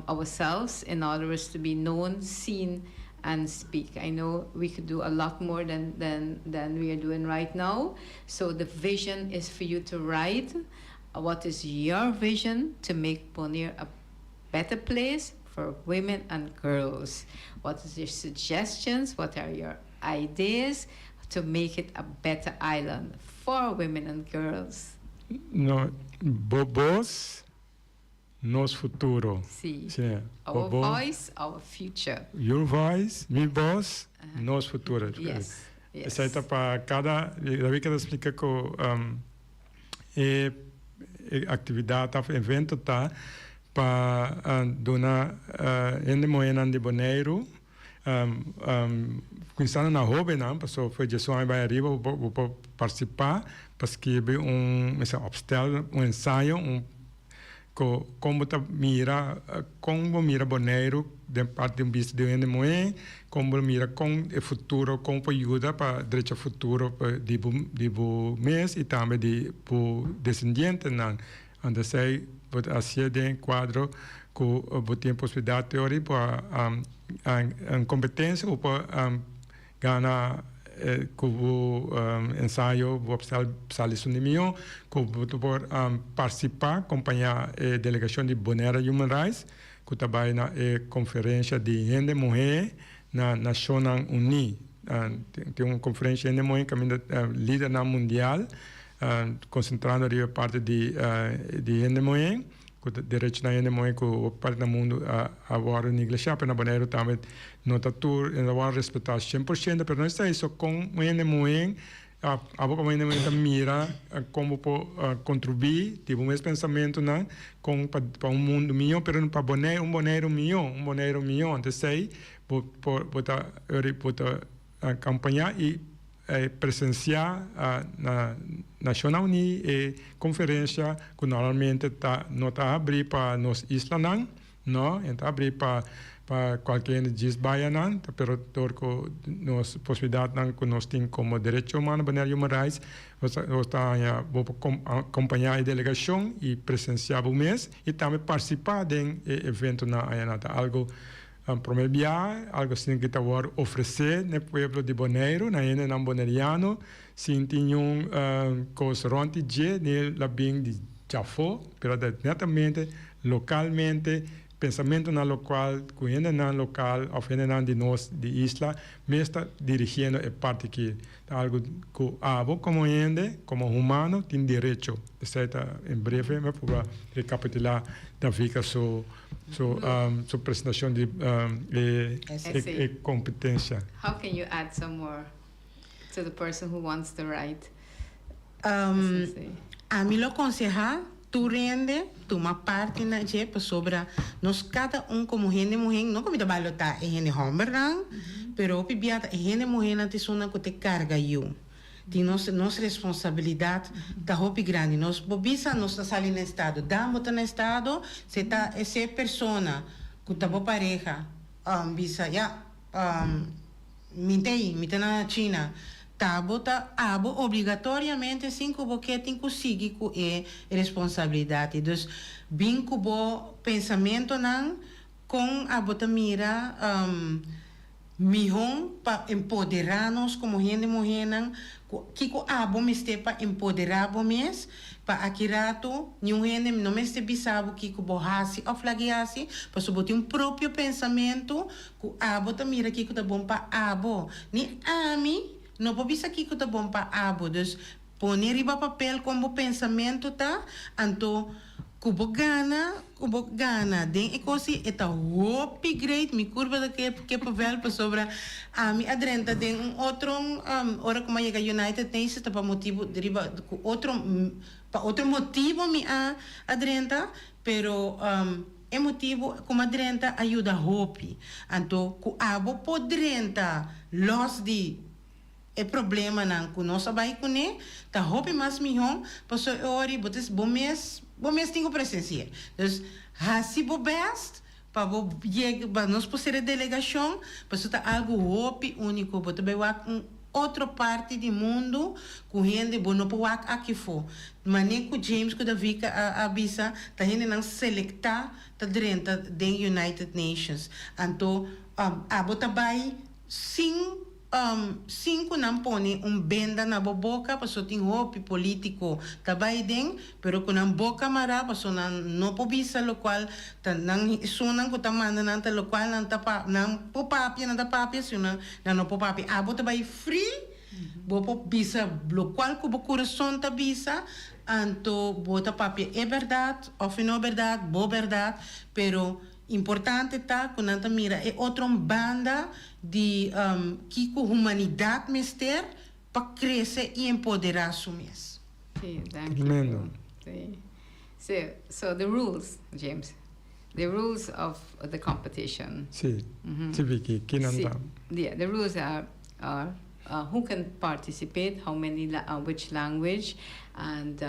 S6: ourselves in order to be known, seen, and speak. I know we could do a lot more than, than, than we are doing right now. So the vision is for you to write what is your vision to make Bonaire a better place for women and girls? What is your suggestions? What are your ideas to make it a better island for women and girls?
S5: No, bo bos, nos futuro.
S6: Si.
S5: Si.
S6: Our
S5: Bo
S6: voice, our future.
S5: Your voice, mi bos, nos futuro. Esei ta pa kada, David ta splika ku e aktividat òf evento ta pa duna hende muhénan di Boneiru, kuminsando na hóbennan, pasobra for djesun aña bai ariba bo por partisipá pa skibi un mester opstel, un ensayo, un Ko kon bo ta mira kon bo mira Boneiru den parti di un bista di un hende muhé, kon bo mira kon e futuro kon por yuda pa drecha futuro di bo di bo mes i tambe di bo desendientenan. Anto esei bo ta hasié den kuadro ku bo tin posibilidat te ora i por un kompetensia ku por gana. Ku bo ensayo bo sali esun di mihó, ku bo por partisipá, kompañá e delegashon di Bonaire Human Rights ku ta bai na e konferensha di hende muhé na Nashonnan Uní. Tin un konferensha hende muhé kaminda lidernan mundial konsentrando riba e parti di hende muhé. Ku ta derechonan hende muhé ku hopi parti na mundu a wòrdu neglishá, pero na Boneiru tambe no ta tur no ta wòrdu respetá 100%, pero no esta eso kon un hende muhé abo komo hende muhé ta mira kon bo por kontribuí di bo mes pensamentunan kon pa un mundu mihó, pero pa Boneiru un Boneiru mihó, un Boneiru mihó, anto esei bo por bo ta bo ta kampañá i presensiá na Nashonnan Uní e konferensia ku normalmente ta no ta habrí pa nos islanan, no, e ta habrí pa pa kualke hende djis bai anan, pero dor ku nos posibilidatnan ku nos tin komo derecho humano, Bonaire Human Rights, nos ta nos ta haña bo por kompañá e delegashon i presensiá bo mes i tambe partisipá den e eventonan ayanan. Ta algu Promé bia, algu asina ki ta wòrdu ofresé na e pueblo di Boneiru, na hendenan boneriano, sin tin niun kos rònt di dje, ni la bin di djafó, pero ta netamente lokalmente, pensamentunan lokal ku hendenan lokal òf hendenan di nos di isla mes ta dirigiendo e parti aki. Ta algu ku abo komo hende, komo humano tin derecho. Esei ta en breve mi a prueba rekapitulá Davika su su su presentashon di e e kompetensia.
S6: How can you add some more to the person who wants to write?
S7: Ami lo konsehá Tur hende tuma parti na dje pasobra nos kada un komo hende muhé, no ku mi ta balotá e hende hòmbernan, pero hopi bia ta e hende muhénan ta esunnan ku ta karga yu. Tin nos nos responsabilidat ta hopi grandi. Nos bo bisa nos ta sali na estado, dan bo ta na estado, se ta ese persona ku ta bo pareha bisa ya Mi t'ei, mi ta na China. Ta bo ta abo obligatoriamente sin ku bo ke tin ku sigui ku e responsabilidat ei. Dus bin ku bo pensamentonan kon abo ta mira mihó pa empoderá nos komo hende muhénan, ku kiko abo mester pa empoderá bo mes Pa aki ratu, niun hende no mester bisa bo kiko bo hasi òf lag'i hasi, pasobra bo tin un propio pensamentu ku abo ta mira kiko ta bon pa abo. Ni ami no por bisa kiko ta bon pa abo. Dus, pone riba papel kon bo pensamentu ta, anto ku bo gana, ku bo gana den e kos ei, e ta hopi great. Mi kurpa ta ke ke papel pasobra ami a drenta den un otro, ora ku mi a yega United Nations ta pa motibu riba ku otro, pa otro motibu mi a a drenta, pero e motibu ku mi a drenta a yuda hopi. Anto ku abo por drenta los di E problemanan ku nos a bai kuné ta hopi mas mihó pasobra e ora bo ta bo mes bo mes tin ku presensi'é. Dus hasi bo bèst pa bo yega pa nos por ser e delegashon pasobra ta algu hopi úniko. Bo ta bai wak un otro parti di mundu ku hende bo no por wak aki afó. Manera ku James ku Davika a a bisa ta hendenan selektá ta drenta den United Nations. Anto abo ta bai sin. Sin ku nan pone un benda na bo boka paso tin hopi politiko ta bai den pero ku nan boka mará paso nan no por bisa lokual ta nan esunnan ku ta manda nan ta lokual nan ta pa nan por papia nan ta papia si nan nan no por papia abo ta bai free bo por bisa lokual ku bo kurason ta bisa anto bo ta papia e bèrdat òf e no bèrdat bo bèrdat pero Importante ta ku nan ta mira e otro banda di kiko humanidat mester pa krese i empoderá su mes.
S6: Sí, danki. Tremendo. Sí. So, so the rules, James. The rules of the competition.
S5: Sí. Sí, Vicky, ki nan ta?
S6: Yeah, the rules are, are who can participate, how many, which language, and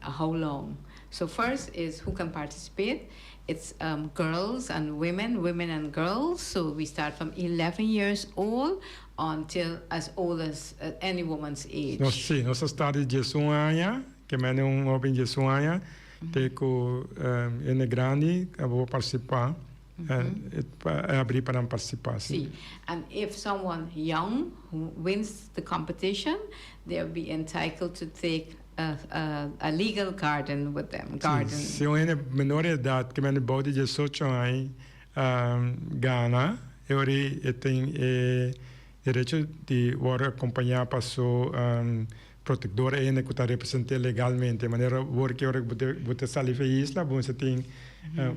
S6: how long. So first is who can participate. It's girls and women, women and girls. So we start from 11 years old until as old as any woman's age.
S5: Nos, sí, nos a start di 11 aña, ke mende un hoben 11 aña, te ku hende grandi a por partisipá. Habrí pa nan partisipá.
S6: Sí. And if someone young who wins the competition, they'll be entitled to take a, a, a legal guardian with them. Guardian.
S5: Si un hende menor di edat, ke men bou di diesocho aña, gana, e ora e tin e derecho di wòrdu akompañá pa su protector, e hende ku ta represent'é legalmente. Manera wor ki ora ku bo ta sali for e isla, bo mester tin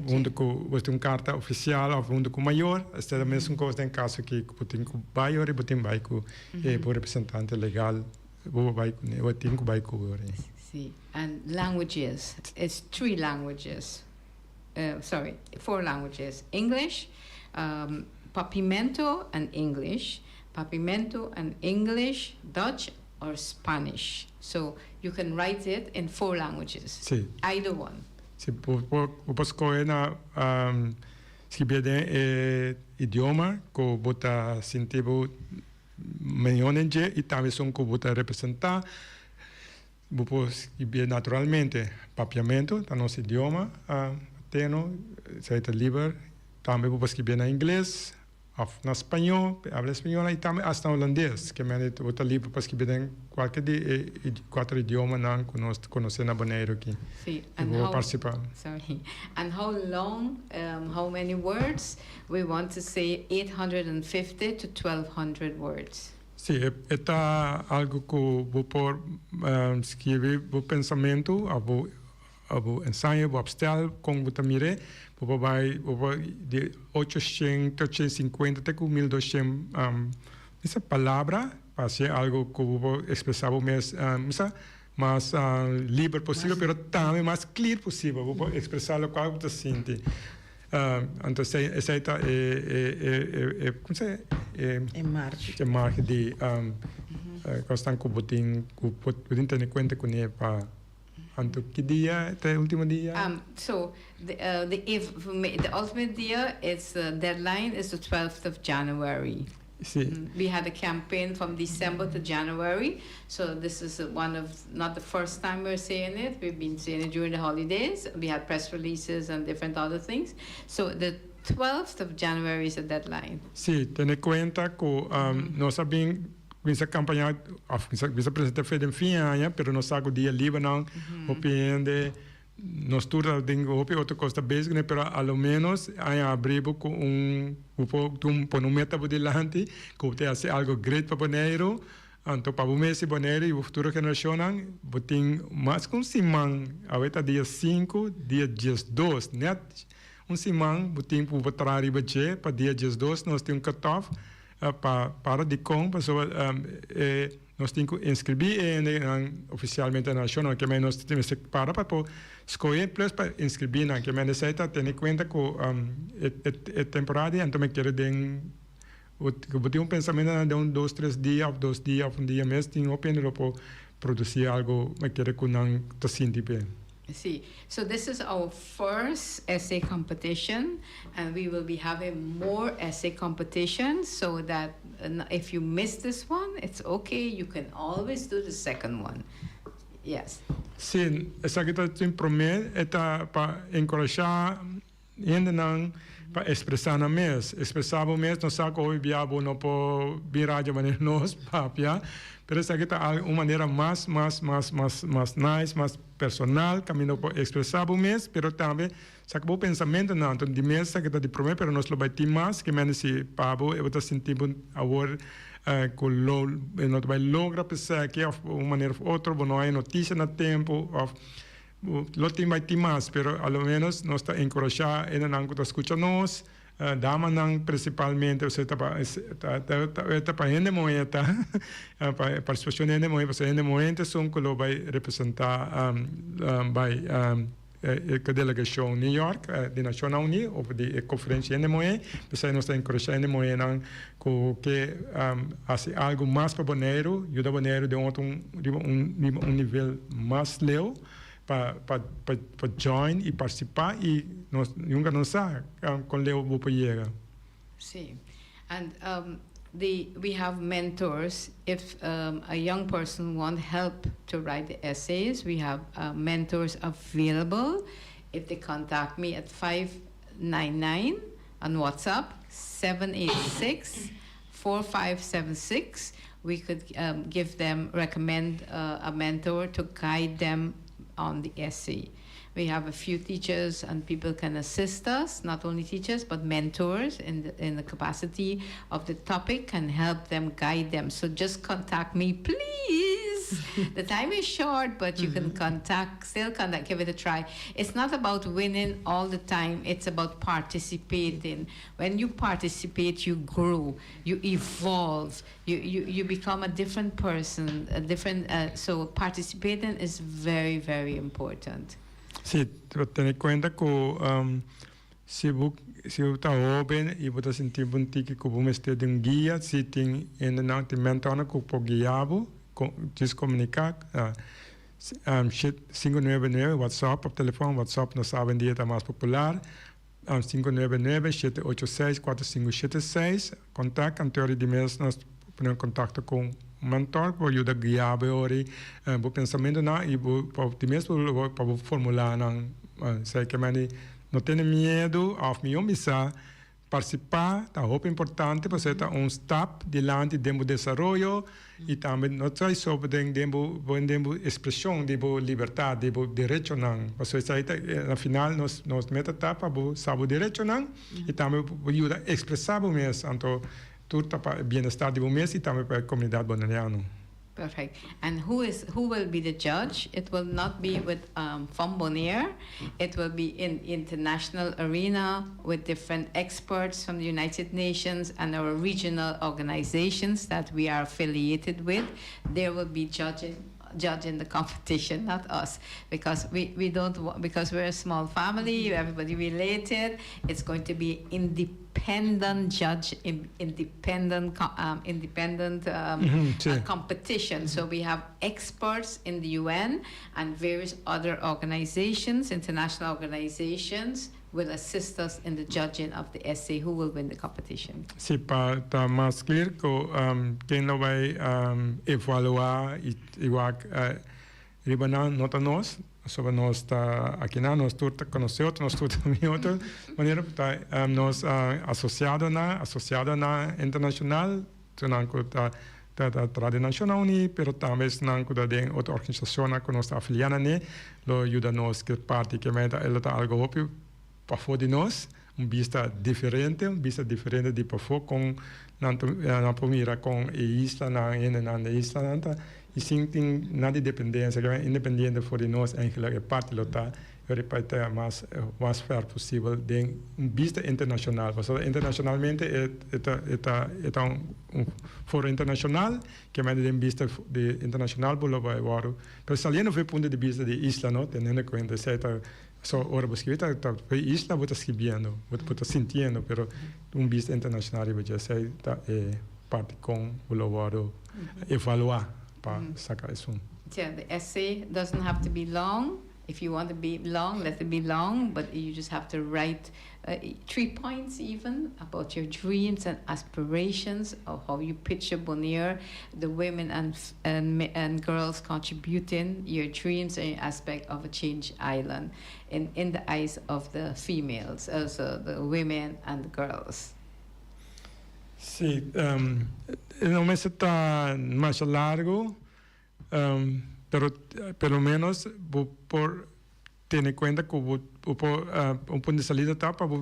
S5: huntu ku bo tin un karta ofisial òf huntu ku mayor. Esei ta mesun kos den kaso aki ku bo tin ku bai ora bo tin bai ku e bo representante legal, bo bai kuné, bo tin ku bai ku ora.
S6: Sí, and languages, it's three languages, sorry, four languages, English, Papiamento and English, Papiamento and English, Dutch or Spanish. So you can write it in four languages.
S5: Sí.
S6: Either one.
S5: Sí, bo por skohe na skirbié den e idioma ku bo ta sinti bo mihó den dje i tambe esun ku bo ta representá. Bo por skirbié naturalmente. Papiamentu ta nos idioma materno, esei ta liber. Tambe bo por skirbié na ingles. Of na spañó, pe habla español i tambe asta holandes, ke mende bo ta liber pa skibi den kualke di e kuater idiomanan ku nos konosé na Boneiru aki.
S6: Sí,
S5: I
S6: and
S5: bo por
S6: how,
S5: partisipá.
S6: sorry, and how long, how many words? We want to say 850 to 1200 words.
S5: Sí, e ta algu ku bo por skibi bo pensamentu òf bo Bo ensayo, bo opstel kon bo ta mir'é, bo por bai bo por di ocho shen te 850 te ku 1200 misa palabra pa hasi algu ku bo por ekspresá bo mes misa mas liber posibel pero tambe mas klir posibel bo por ekspresá lokual bo ta sinti. Anto esei esei ta e e e e komo se e
S7: E marge.
S5: E marge di kosnan ku bo tin ku bo tin tene kuenta kuné pa. Anto ki dia ta e ultimo dia?
S6: So, the the if the ultimate dia is the deadline is the twelfth of January.
S5: Sí.
S6: We had a campaign from December to January, so this is one of not the first time we're saying it. We've been saying it during the holidays. We had press releases and different other things. So the 12th of January is the deadline.
S5: Sí, tene kuenta ku nos a bin Kuminsa kampaña òf kuminsa presentá fe den fin aña, pero nos sa ku dia libernan hopi hende, nos tur ta den hopi otro kos ta bezig kuné, pero a lo ménos aña abrí bo ku un bo por pone un meta bo dilanti ku bo ta hasi algu great pa Boneiru, anto pa bo mes di Boneiru i bo futuro generashonnan bo tin mas ku un siman, awe ta dia sinku, dia 12, nèt un siman bo tin ku bo traha riba dje pa dia 12 nos tin un cut-off. Pa para dikon pasobra e nos tin ku inskribí e hendenan ofisialmente na nashon ke men nos mester para pa por skohe plus pa inskribí nan ke men esei ta tene kuenta ku e temporada di anto mi kere den ku bo tin un pensamentu den un dos tres dia òf dos dia òf un dia mes tin hopi hende lo por produsí algu mi kere ku nan ta sinti bien.
S6: Sí, so this is our first essay competition and we will be having more essay competitions so that if you miss this one, it's okay, you can always do the second one. Yes.
S5: Sí, esaki ta tin promé, e ta pa enkurashá hendenan pa ekspresá nan mes. Ekspresá bo mes, nos sa ku hopi bia bo no por bin radio manera nos papia, pero esaki ta un manera mas, mas, mas, mas, mas nice, mas personal kaminda bo por ekspresá bo mes, pero tambe saka bo pensamentunan. Anto di mes esaki ta di promé, pero nos lo bai tin mas, ke mende si pa bo e bo ta sinti bo awor ku lo no ta bai logra p'esaki òf un manera òf otro bo no haña notisia na tempu òf Lo tin bai tin mas, pero a lo menos nos ta enkurashá hendenan ku ta skucha nos, damanan prinsipalmente, osea ta pa ta pa hende muhé ta, pa e partisipashon di hende muhé, pasobra hende muhé ta esun ku lo bai representá bai e delegashon New York di Nashonnan Uní òf di e konferensha hende muhé, p'esei nos ta enkurashá hende muhénan ku ke hasi algu mas pa Boneiru, yuda Boneiru den otro riba un riba un nivel mas leu pa pa pa join i partisipá i nos nunka no sa kon leu bo por yega.
S6: Sí, and the we have mentors if a young person want help to write the essays we have mentors available if they contact me at 599. on WhatsApp 786 4576. We could give them, recommend a mentor to guide them on the essay. We have a few teachers and people can assist us, not only teachers but mentors in the capacity of the topic can help them guide them. So just contact me, please. The time is short, but you can contact, still contact, give it a try. It's not about winning all the time, it's about participating. When you participate, you grow, you evolve, you become a different person, a different, so participating is very, very important.
S5: Si, tene kuenta ku si bo ta hóben i bo ta sinti un tiki ku bo mester di un guia, si tin hende tin mentor ku por guia bo, djis komuniká 599 WhatsApp òf telefòn. WhatsApp nos sa awendia ta mas popular, 599 786 4576. Kontak anto di mes nos pone kontakto ku un mentor ku yuda guia bo ori bo pensamentunan i bo pa di mes pa bo formulá nan. Esei ke meni no tene miedu òf mihó bisa partisipá ta hopi importante pasobra ta un stap dilanti den bo desaroyo i tambe no trae so den bo ekspreshon di bo libertat, di bo derechonan, pasobra esei ta na final nos meta ta pa bo sa bo derechonan i tambe bo yuda ekspresá bo mes. Anto tur ta pa bienestar di bo mes i tambe pa e komunidat boneriano.
S6: Perfect. And who will be the judge? It will not be with from Bonaire. It will be in international arena with different experts from the United Nations and our regional organizations that we are affiliated with. They will be judging the competition, not us, because we don't want, because we're a small family, everybody related. It's going to be independent judge, independent competition. So we have experts in the UN and various other organizations, international organizations, will assist us in the judging of the essay who will win the competition.
S5: Si, pa ta mas kla ku ken lo bai evaluá i wak riba nan no ta nos, so nos ta aki na nos tur ta konosé otro, nos tur ta otro manera ta nos asosiadonan internashonal nan ku ta tra di Nashonnan Uní, pero tambe nan ku ta den otro organisashon ku nos ta afiliá ne lo yuda nos ku parti ke meta e ta algu hopi pafó di nos, un bista diferente di pafó ku nan por mira ku e islanan hendenan di islanan ta i sin tin nada di dependensia, ku independiente for di nos eigenlijk e parti lo ta pa ta mas fair posibel den un bista internashonal, pasobra internashonalmente e ta un foro internashonal ku ta den bista di internashonal bo lo bai wòrdu, pero saliendo for di punto di bista di isla, no, teniendo kuenta esei. So, ora bo skirbi ta pa isla bo ta skirbiendo, bo ta sintiendo, pero un bista internashonal riba dje, esei ta e parti ku bo lo wòrdu evaluá pa saka esun.
S6: Yeah, the essay doesn't have to be long. If you want to be long, let it be long, but you just have to write three points even about your dreams and aspirations of how you picture Bonaire, the women and girls contributing your dreams and your aspect of a change island in the eyes of the females, also the women and the girls.
S5: Si, no mester ta mas largu, pero por lo menos bo por tene kuenta ku bo por un punto di salida ta pa bo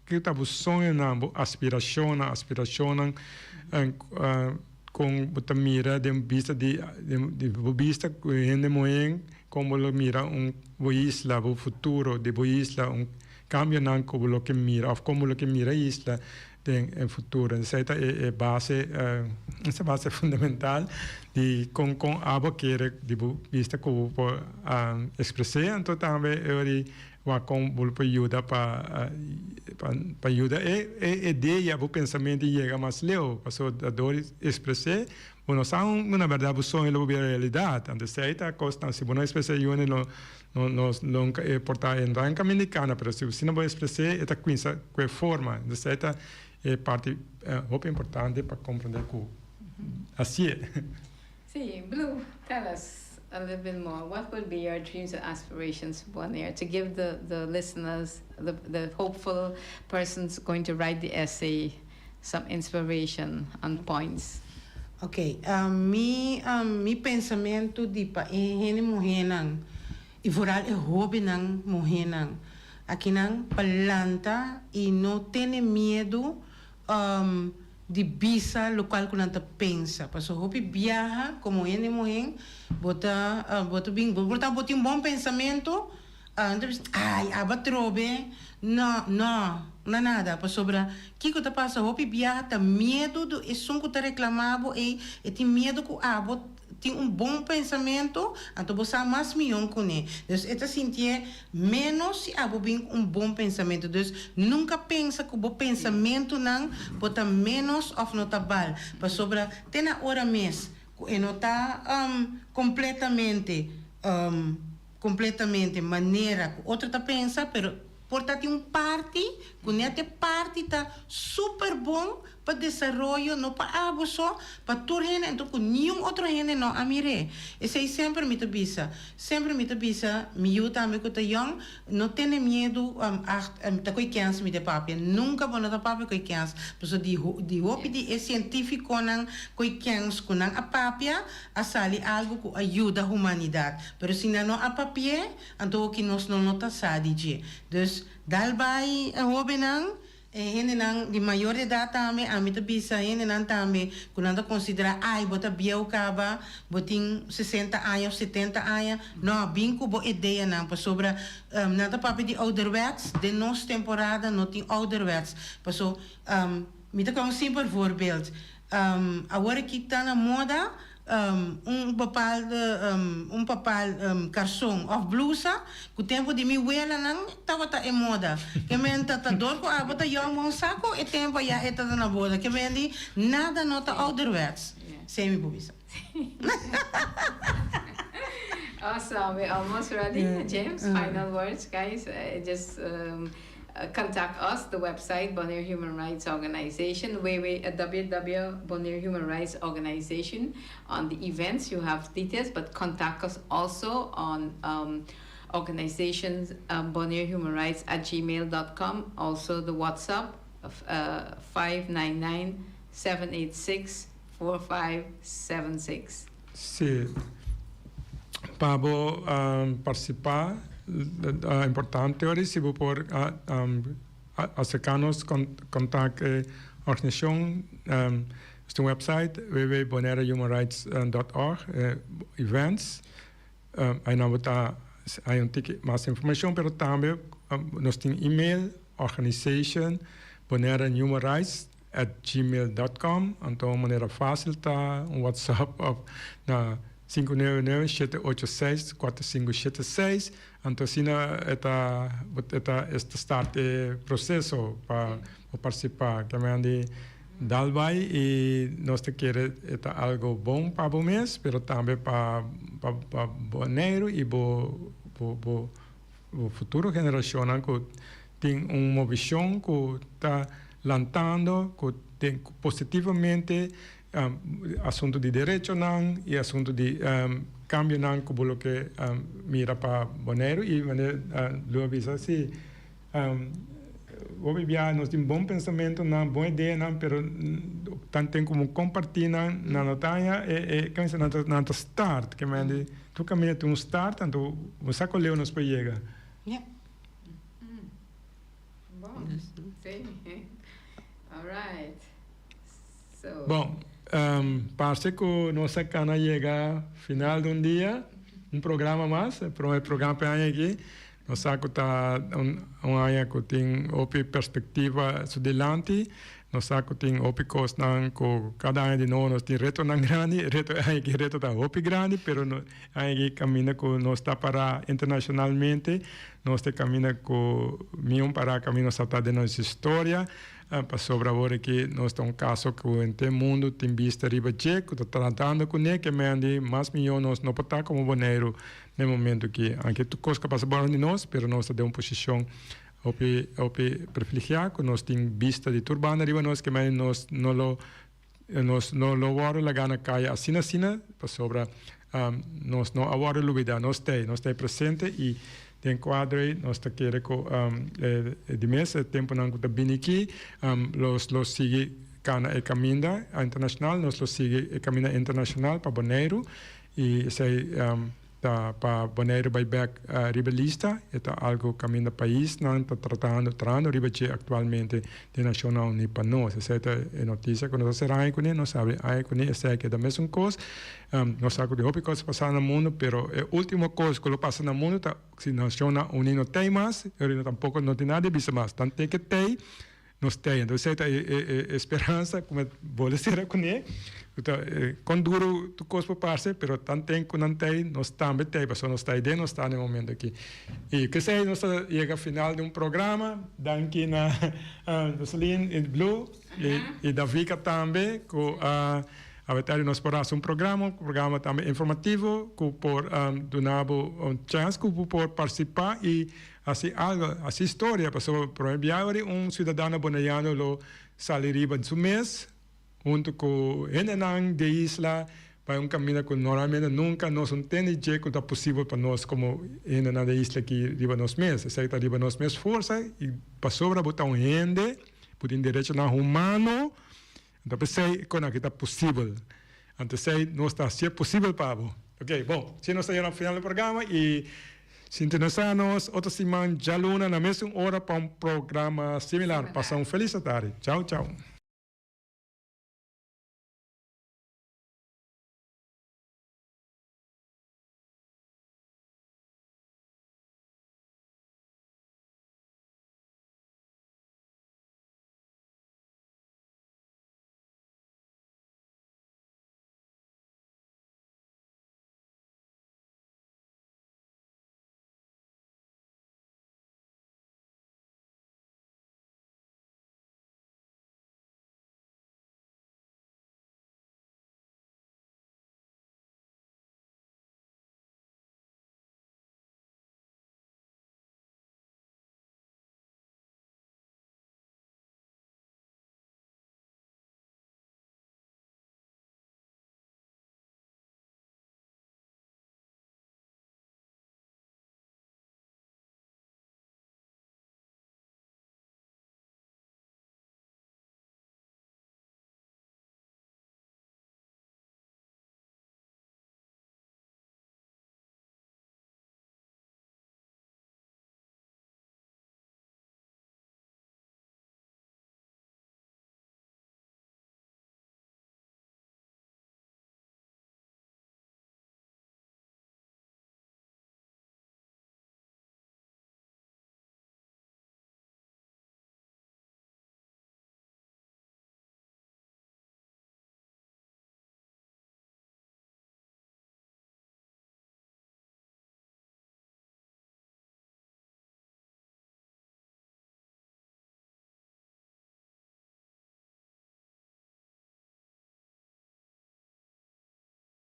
S5: kiko ta bo soñonan, bo aspirashonnan ku bo ta mira den bista di bo bista ku hende muhé kon bo lo mira un bo isla, bo futuro di bo isla, un kambionan ku bo lo ke mira òf kon bo lo ke mira isla den e futuro. Esei ta e base, e base fundamental di kon abo kere di bo bista ku bo por ekspresá. Anto tambe e wak kon bo por yuda pa yuda e idea, bo pensamentu yega mas leu, pasobra dor di ekspres'é bo no sa na bèrdat bo soño lo bira realidat. Anto esei ta kosnan si bo no ekspres'é yuni no nunka e por ta entra en kaminda di kana, pero si no bo ekspres'é e ta kuminsá ku e forma. Esei ta e parti hopi importante pa komprondé ku hasié.
S6: Si, Blue, tell us. a little bit more. What would be your dreams and aspirations for Bonaire? To give the listeners, the hopeful persons going to write the essay, some inspiration and points.
S7: Ok, mi pensamentu di pa e hende muhénan i vooral e hóbennan muhénan akinan pa lanta i no tene miedu di bisa lokual ku nan ta pensa pasobra hopi biaha komo hende muhé bo ta bo ta bin bo ta bo tin un bon pensamentu nan ta bisa ay aba trobe no no na nada pasobra kiko ta pasa hopi biaha ta miedu di esun ku ta reklama bo ey e tin miedu ku abo tin un bon pensamentu anto bo sa mas mion kuné dus e ta sintié ménos si abo bin ku un bon pensamentu dus nunka pensa ku bo pensamentunan por ta ménos òf no ta bal pasobra te na ora mes ku e no ta kompletamente kompletamente manera ku otro ta pensa pero por ta tin un parti ku nèt e parti ta super bon pa desaroyo no pa abo so pa tur hende anto ku niun otro hende no a mir'é esei semper mi ta bisa semper mi ta bisa mi yu tambe ku ta yòn no tene miedu ta koe kèns mi ta papia nunka bo no ta papia koe kèns pasobra di di hopi di e sientifikonan koe kèns ku nan a papia a sali algu ku a yuda humanidat pero si nan no a papi'é anto hoki nos no no ta sa di dje. Dus dal bai e hobennan, e hendenan di mayor edat tambe, ami ta bisa hendenan tambe ku nan ta konsiderá ai bo ta bieu kaba, bo tin sesenta aña òf setenta aña, no, bin ku bo ideanan pasobra nan ta papia di ouderwets, den nos temporada no tin ouderwets. Paso mi ta kòm un simpel voorbeeld, awor aki ta na moda un bepaalde un papal karson òf blusa ku tempu di mi welanan tabata e moda. Ke men ta ta dor ku abo ta yòn bon sa ku e tempu ayá e ta na boda. Ke men di nada no ta ouderwets. Esei mi por bisa.
S6: Awesome, we're almost ready. James, final words, guys. Just contact us, the website Bonaire Human Rights Organization, www Bonaire Human Rights Organization. On the events, you have details, but contact us also on organizations Bonaire Human Rights at gmail.com. Also the WhatsApp of 599 786 4576.
S5: Si. Pa bo partisipá importante ora si bo por aserká nos kontak e organisashon. Nos tin un website www.bonairehumanrights.org events. Einan bo ta haña un tiki mas informashon pero tambe nos tin email organization bonairehumanrights at gmail dot com anto un manera fácil ta un whatsapp of na 599 786 4576 anto asina e ta e ta e ta start e proceso pa bo participa kiamen di dal bai y nos ta kere e ta algo bon pa bo mes pero tambe pa pa pa Boneiru y bo bo bo Bo futuro generacionnan cu tin un movicion cu ta lantando cu den positivamente asunto di derechonan y asunto di cambionan cu bo lo ke mira pa Boneiru y manera Lu a bisa si hopi bia nos tin bon pensamentonan bon ideanan pero tan ten como comparti nan nan no ta haña e nan ta start ke mende Tur caminda tin un start, anto bo sa cu leu nos por yega.
S7: Ja.
S6: Bon, si. All right. So.
S5: Bon, parce cu nos a cana yega final di un dia, un programa mas, e prome programa p'e aña aki. Nos sa cu ta un aña cu tin hopi perspectiva su dilanti. Nos sa cu tin hopi cosnan cu cada aña di nobo nos tin retonan grandi. E reto e aña aki e reto ta hopi grandi, pero e aña aki caminda cu nos ta para internacionalmente, nos ta caminda cu mion para caminda nos ta ta den nos historia, pasobra awor aki nos ta un caso cu henter mundo tin bista riba dje, cu ta tratando cune, ke mendi mas miyo nos no por ta como Boneiru na e momento aki. Aunke tur cos ka pasa bou di nos, pero nos ta den un posicion Hopi hopi privilegiá ku nos tin bista di tur banda riba nos ke mei nos no lo nos no lo wòrdu lagá na kaya asina asina pasobra. Nos no a wòrdu lubidá, nos ta ei, nos ta ei presente i den kuadro ei nos ta kere ku e di mes e tempunan ku ta bini aki los lo sigui kana e kaminda internashonal, nos lo sigui e kaminda internashonal pa Boneiru i esei ta pa Boneiru bai bèk riba e lista, e ta algu kaminda paisnan ta tratando, trahando riba dje aktualmente den Nashonnan Uní pa nos. Esei ta e notisia ku nos a sera aña kuné, nos habri aña kuné, esei keda mesun kos. Nos sa ku tin hopi kos ta pasa na mundu, pero e último kos ku lo pasa na mundu ta si Nashonnan Uní no tei mas, e ora tampoko no tin nada di bisa mas. Tan te ke tei, nos tei. Entonces esei ta e speransa ku mi bolbe sera kuné, ku ta kon duru tur kos por parse, pero tan ten ku nan tei, nos tambe tei, pasobra nos ta ei den nos ta na e momento aki. I ku esei nos ta yega final di un programa. Danki na Joseline i Blue i Davika tambe ku a Awetari nos por hasi un programa, un programa tambe informativo ku por duna bo un chèns ku bo por partisipá i hasi algu, hasi historia. Pasobra promé biaha ora un siudadano boneiano lo sali riba su mes huntu ku hendenan di e isla bai un kaminda ku normalmente nunka nos no tende dje ku ta posibel pa nos komo hendenan di e isla aki riba nos mes. Esei ta riba nos mes forsa i pasobra bo ta un hende bo tin derechonan humano. Anto p'esei kon aki ta posibel. Anto esei nos ta hacié posibel pa bo. Ok, bon, si nos ta yega na final di programa y sintonisá nos otro siman djaluna na mesun ora pa un programa similar. Pasa un felis atardi. Chao, chao.